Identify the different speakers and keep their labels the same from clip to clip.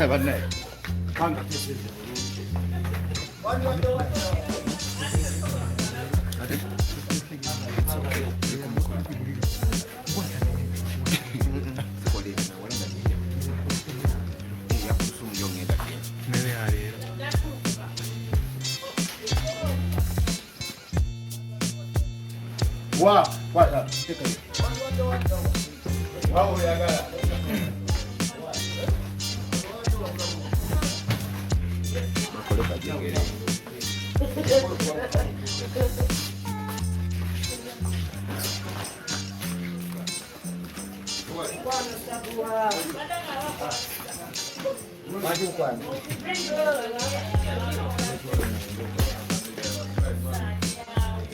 Speaker 1: Bannaye kanga keseze bulungi. Wa, wa, wa, oyagala.
Speaker 2: Bakole kajegere.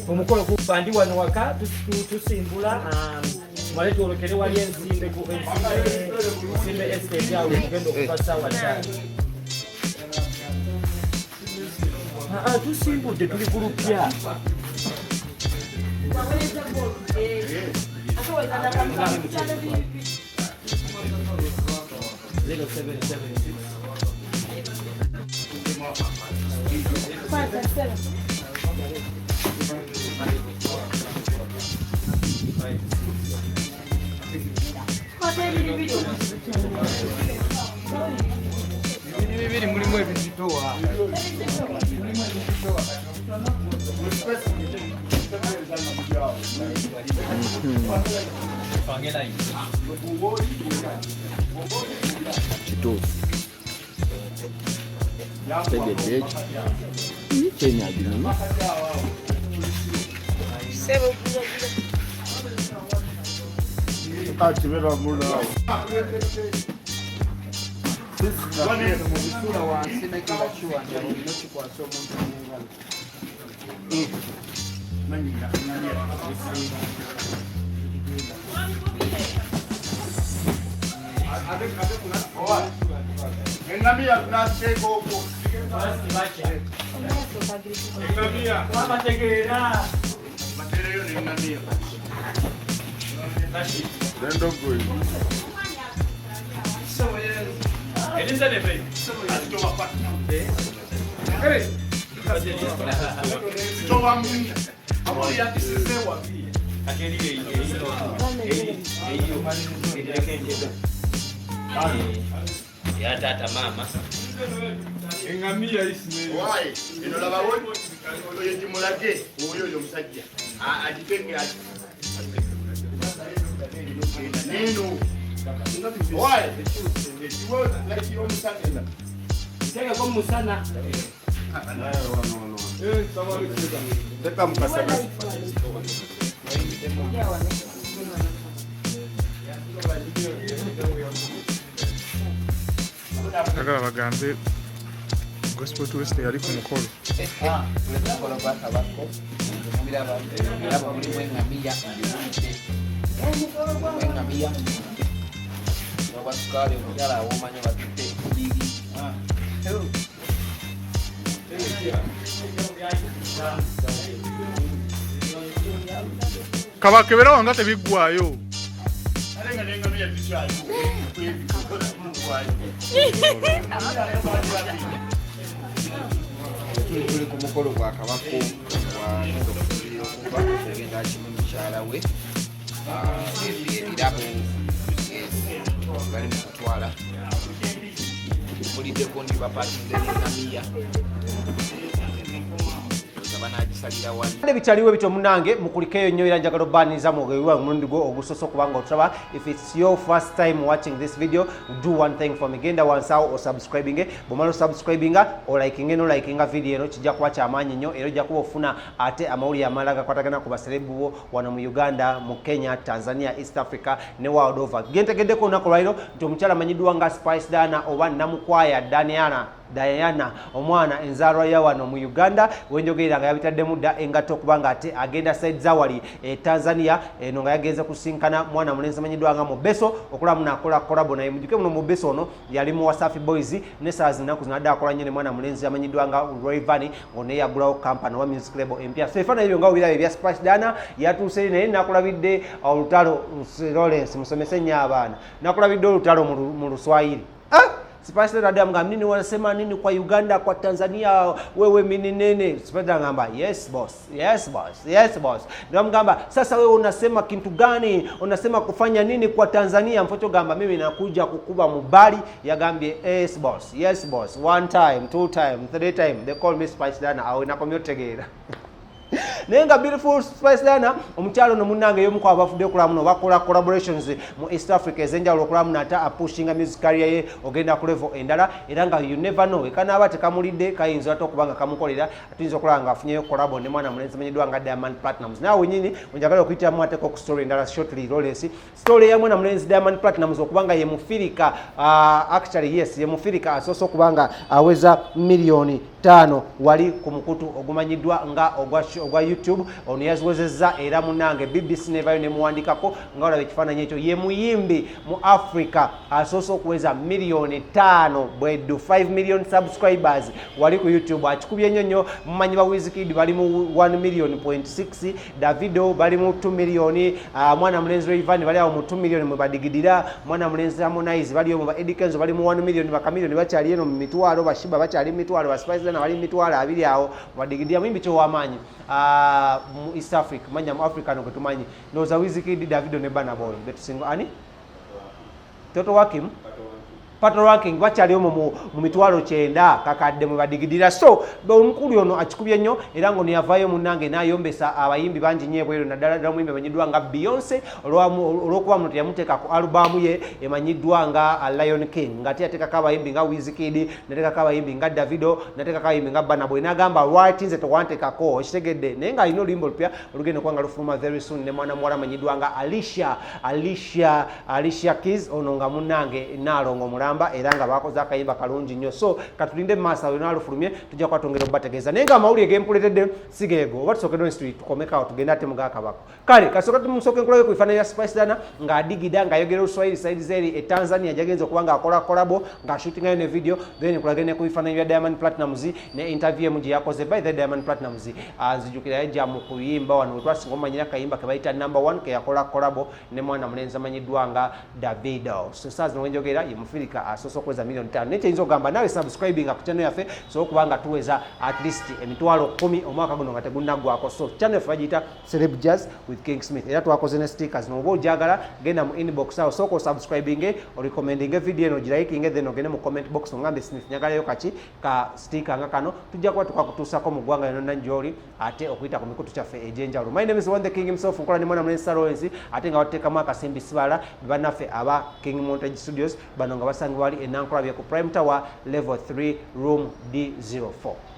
Speaker 3: Omukolo guba ndi wano waka tusimbula, tumale twolekere wali ensimbe ku ensimbe estate awo tugenda okuva ssaawa 5. Ah, tusimbudde tuli ku lupya. 0776.
Speaker 2: Bibiri mulimu ebizitowa. Kituufu. Tegedde ekyo. Kyeni agimenya.
Speaker 1: Akibera mulaawo.
Speaker 2: Mubisula wansi making sure nti olina okikwasa omuntu mu ngalo.
Speaker 1: Engamiya tunateeka okwo. Engamiya.
Speaker 3: Babategeera.
Speaker 1: Bateereyo n'engamiya. N'endogoyi.
Speaker 3: Elizabeth.
Speaker 1: Toba mu. Amuli yakisize wabi.
Speaker 3: Kati eri eyo erireko enjega ya taata maama.
Speaker 1: Engamiya Ismail. Why? Eno laba oyo gimulage oyo omusajja. Agiteke neno. Why? Ekiwo like omusajja.
Speaker 3: Nteekeko mu musana.
Speaker 1: Teka mukasana.
Speaker 4: Agala bagambe Gospel Twist yali ku mukolo.
Speaker 2: Omukolo gwa Kabako biraba birabo mulimu eŋŋamiya, mbiwulidde, mulimu eŋŋamiya obwa sukaali, omukyala awoomanya batutte biri.
Speaker 4: Kabakeberawo nga tebiggwayo.
Speaker 1: Ate nga n'engamiya zikyaliwo.
Speaker 2: Tuli ku mukolo gwa Kabako wagenda okusulira okuva ogenda akimu mukyala we. Ebirabo, yes, bali mu kutwala. Mpuliddeko nti bapakinze n'eŋŋamiya nga banagisalira wali.
Speaker 5: Ate bitaliwo bityo munange, mukulikeyo nnyo era njagala obbaaniriza mwogewa omulundi gwo ogusoose okubanga otulaba. If it's your first time watching this video, do one thing for me: genda wansi awo osubscribinge. Bwomala osubscribinga, olikinge nolikinga video eno, kijja kuba kyamaanyi nnyo era ojja kuba ofuna ate amawulire amalala gakwatagana ku baserebu bo wano mu Uganda, mu Kenya, Tanzania, East Africa ne world over. Gentegeddeko olunaku lwaliro nti omukyala amanyiddwa nga Spice Diana oba Namukwaya Daniana. Diana omwana enzaalwa ya wano mu Uganda wenjogerera nga yabitaddemu dda engatto okuba nga ate agenda side zawali e Tanzania eno nga yagenze kusinkana mwana mulenzi amanyiddwa nga Mubeso okulamu nakola collabo naye. Mujjuke muno Mubeso ono yali mu Wasafi Boys ne saa zino ennaku zino adde akola nnyo ne mwana mulenzi amanyiddwa nga Rayvanny ng'ono yagulawo company oba music label empya. So ebifaananyi ebyo nga obiraba ebya Spice Diana yatuuse naye nakulabidde olutalo. Lawrence musomese nnyo abaana, nakulabidde olutalo mu Luswayiri. Ah! Spice Diana adamga nini, wanasema nini kwa Uganda, kwa Tanzania, wewe mini nini? Spice Diana ngamba yes boss, yes boss, yes boss. Ndio mgamba sasa wewe unasema kitu gani? Unasema kufanya nini kwa Tanzania? Mfocho gamba mimi nakuja kukuba mubali. Yagambye yes boss, yes boss. One time, two time, three time. They call me Spice Diana. Awo nakomye otegeera. Naye nga beautiful Spice Diana omukyalo ono munnange y'omu ku abafudde okulaba muno bakola collaborations mu East Africa ez'enjawulo okulaba muno ate apushinga music career ye ogenda ku level endala, era nga you never know, ekanaaba tekamulidde kayinza ate okuba nga kamukolera. Tuyinza okulaba nga afunyeyo collabo ne mwana mulenzi amanyiddwa nga Diamond Platnumz. Naawe wenyini onjagala okuyitiramu ateko ku story endala shortly. Lawrence, story ya mwana mulenzi Diamond Platnumz okuba nga ye mufirika, actually yes, ye mufirika asoose okuba nga aweza 5 miliyoni wali ku mukutu ogumanyiddwa nga ogwa YouTube. Ono yaziwezezza era munange BBC nevayo nemuwandikako nga olaba ekifaananyi ekyo. Ye muyimbi mu Africa asoose okuweza 5 miliyoni bweddu, 5 million subscribers wali ku YouTube. Akikubye nnyo nnyo. Mumanyi ba Wizkid bali mu 1 million point 6, Davido bali mu 2 million, mwana mulenzi Rayvanny bali awo mu 2 million mwe badigidira, mwana mulenzi Harmonize bali omwo, ba Eddy Kenzo bali mu 1 million, bakamiliyoni bakyali eno mu mitwalo, ba Sheebah bakyali mu mitwalo, ba Spice Diana bali mu 20,000 awo badigidira. Muyimbi kyow'amaanyi mu East Africa, manya mu Africa no gwe ndowooza Wizkid, Davido ne Burna Boy betusinga. Ani Toto Wakim Pato Ranking bakyali omwo mu 900,000 kakadde mwe badigidira. So omukulu ono akikubye nnyo era ngo neyavaayo munnange n'ayombesa abayimbi bangi nnyo ebweru, naddala ddala omuyimbi amanyiddwa nga Beyonce olw'okuba muno teyamuteeka ku alubamu ye emanyiddwa nga Lion King, nga teyateekako abayimbi nga Wizkid, nateekako abayimbi nga Davido, nateekako abayimbi nga Burna Boy, n'agamba lwaki nze tewanteekako, okitegedde? Naye ng'alina oluyimba olupya olugenda okuba nga lufuluma very soon ne mwana muwala amanyiddwa nga Alicia Keys, ono nga munnange Naalongo mulamba, era nga bakoze akayimba kalungi nnyo. So katulinde mu maaso awo naalufulumye tujja kuba twongera okubategeeza. Naye nga amawulire gempuletedde si geego, oba tusooke Street tukomekaawo tugende ate mugakabako. Kale kasooka tumusooke nkulabe ku bifaananyi bya Spice Diana ng'adigida ng'ayogera Oluswahili side zeri e Tanzania gyagenza okuba ng'akola collabo ng'ashootingayo ne video. Then nkulage ne ku bifaananyi bya Diamond Platnumz ne interview emu gye yakoze. By the Diamond Platnumz, nzijukira yajja mu kuyimba wano wetwasinga omumanyira akayimba ke bayita Number One ke yakola collabo ne mwana mulenzi amanyiddwa nga Davido. So saa zino wenjogera ye mufirika asoose okuweza 5 miliyoni. Naye kyeyinza okugamba naawe subscribinga ku channel yaffe so okuba nga tuweza at least 10,000 omwaka guno nga tegunnaggwako. So channel yaffe bagiyita Celeb Jazz with King Smith, era twakoze ne stickers. Noba ojagala genda mu inbox awo, sooka osubscribinge, orecommendinge video eno, ogilikinge, then ogende mu comment box ongambe Smith njagalayo kaki ka sticker nga kano, tujja kuba tukakutuusako mu ggwanga yonna gy'oli ate okuyita ku mikutu kyaffe egy'enjawulo. My name is One the King himself, nkola ne mwana mulenzi Lawrence, ate nga bateekamu akasimbi sibala bannaffe aba King Montage Studios. Bano nga basangibwa wali e Nankulabye ku Prime Tower level 3 room D04.